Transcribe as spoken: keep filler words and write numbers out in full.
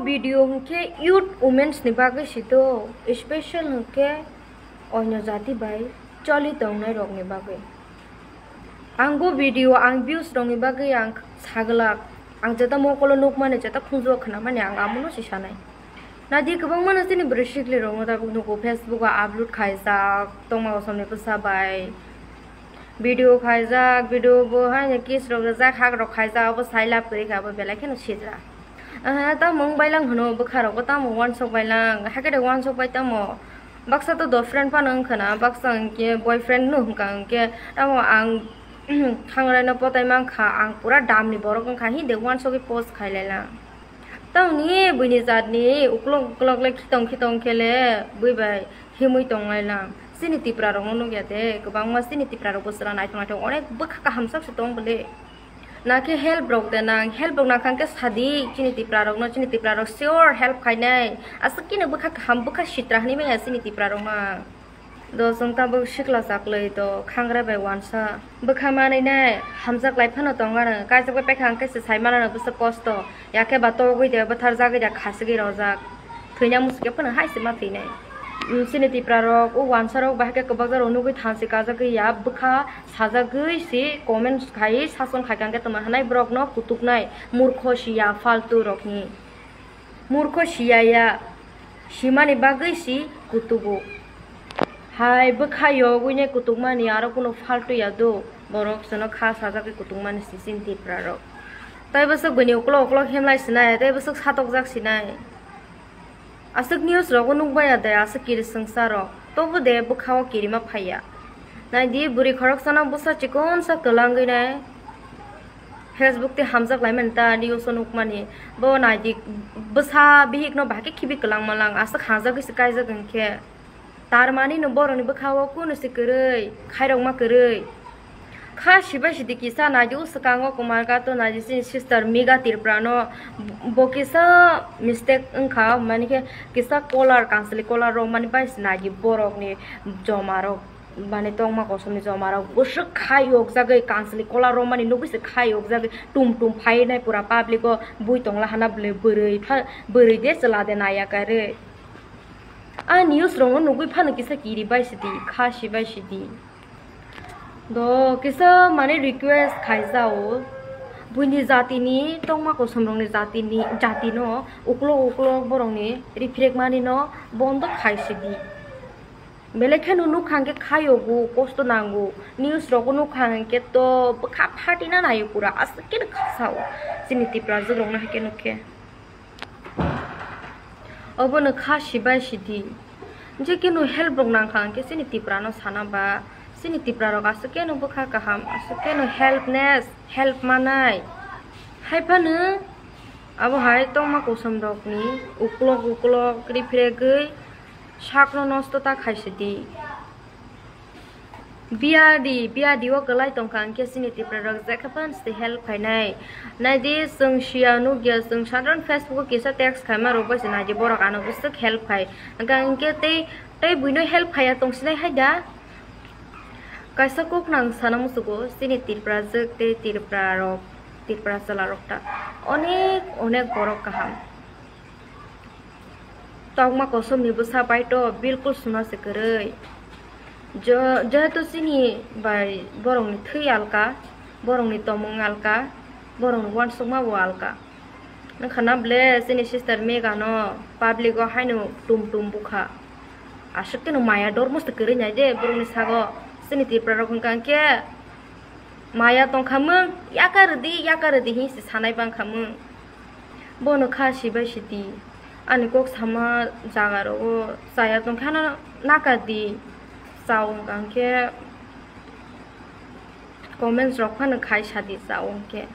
Video hwnkhe youth womens ni bagwi sito, special hwnkhe onyo jati bai choli tongnai rokni bagwi. Ang bo video ang views rokni bagwi ang saglak, ang jeta mokolo nukmani, jeta khunjuo khnamani ang amono si sanai. Nadi kwbangmano chini bwrwi sikli rokno tabuk nugo, Facebook o upload khaijak tongma osomni bwsa bai. Video khaijak, video bo haino kiss rok rijak, hak rok khaijak, abo sai love kwrwi kha, abo belai kheno sitra. Aha, tamo wng bailang hwno bwkha rok bo tamo uansuk bailang, hakhe de uansuk bai tamo. Baksa to do friend phano wngkha na, baksa hwnkhe boyfriend no hwnkha hwnkhe, tamo ang thangrai no potai mankha, ang pura dam ni borok wngkha, hinde uansugwi post khailailang. Tamoni buini jat ni uklok uklok le khitong khitong khe le bui bai himwi tonglai lang. Chini Tipra rok no nukya de, kwbangma chini Tipra rok bo chwla naithok naithok onek bwkha kaham sak se tong bwle. Nakhe help rok de nang, help rok nang kha khe sadi chini Tipra rok no, chini Tipra rok sure help khainai. Aswk khe no bwkha kaham, bwkha sitra hinwi manya chini Tipra rok no. Do chwng tabuk sikla chaklwi do khangrai bai uansa. Bwkha manwi nai hamjak lai phano tong ano, kaijak bai paikha hwnkhe se sai mano bwswk kosto. Yakhe ba togwi de, bwtharjagwi de, khachigwi rojak. Thwina muchung khe phano hai se ma thwinai. Mm, chini Tipra rok, o uansa rok bahai khe kwbakjak rok nugwi thansi kajagwi ya, bwkha sajagwi se comment khai, sason khai kha hwnkhe tongma hanai borok no kutuknai, murkho siya, faltu rokni. Murkho siya ya, simani bagwi si kutugo. Hai bwkha yogwi ne kutukmani aro kuno faltu ya do, borok chwngno kha sajagwi kutukmani si chini Tipra rok. Tai bwswk buini uklok uklok hemlai sinai, tai bwswk satokjak sinai. Aswk news rogo nukbaya de, aswk kiri swngsa rok. Tobo de bwkha o kirima phaiya. Naidi bwrwi khoroksano bwsa chikonsa kwlangwi nai. Facebook tei hamjak laimani ta news o nukmani. Bo naidi bwsa bihikno bahai khe khibi kwlangma lang, aswk hamjagwi se kaijak hwnkhe. Tarmani no borokni bwkha o kunu se kwrwi, khairokma kwrwi. Kha sibai sidi kisa naidi o swkango Kumar Gato naidi chini sister Mega Tripura no bo kisa mistake wngkha, mani khe kisa color, kansli color rok mani bai se naidi borokni joma rok, mani tongma kosomni joma rok bwswk khai yokjagwi, kansli color rok mani nugwi se khai yokjagwi tum tum phai nai pura public o bui tongla hana bwlwi bwrwi pha-, bwrwi de chwla de naiya kare. A news rok no nugwi phano kisa kiri bai sidi, kha sibai sidi. Do kisa mane request khaijao, buini jatini tongma kosomrokni jatini, jatino uklok uklok borokni riphrek manino bondo khaisidi. Belai kheno nukha hwnkhe khayogo, kosto nango. News rogo nukha hwnkhe to bwkha phatina naio pura, aswk kheno khasao. Chini Tiprajwk rokno hai khe nukkhe. Obono kha sibai sidi. Je keno help rok nangkha hwnkhe chini Tipra no sana ba. Chini Tipra rok aswk keno bwkha kaham, aswk keno helpness, help manai. Haiphano abo hai tongma kosom rokni uklok uklok ripregwi sakno nosto ta khaisidi. Biyadi, biyadi o kwlai tongkha hwnkhe chini Tipra rok jekha phano se help khainai. Naidi chwng siya nukya, chwng sadharon Facebook o kisa text khaima rok bai se naidi borok ano bwswk help khai. Hwnkha hwnkhe tei, tei buino help khaiya tongsinai hai da? Kaisa kok nang sana musugo chini Tiprajwk tei Tipra rok, Tipra chwla rok ta onek onek borok kaham. Tokma kosomni bwsa bai to bilkul suna se kwrwi. Jo-, jehetu chini bai borokni thwi alka, borokni tomung alka, borokni uansukma bo alka. Wngkha na ble chini sister Mega no public o haino tum tum bukha. Aswk khe no maya dormo se kwrwi nai de borokni sago. Chini Tipra rok hwnkha hwnkhe maya tongkha mung, yaka rwdi, yaka rwdi hinwi se sanai bangkha mung. Bono kha sibai sidi. Ani kok sama jaga rogo chaya tongkha no naka di. Chao hwnkha hwnkhe comments rok phano khai sadi chao hwnkhe.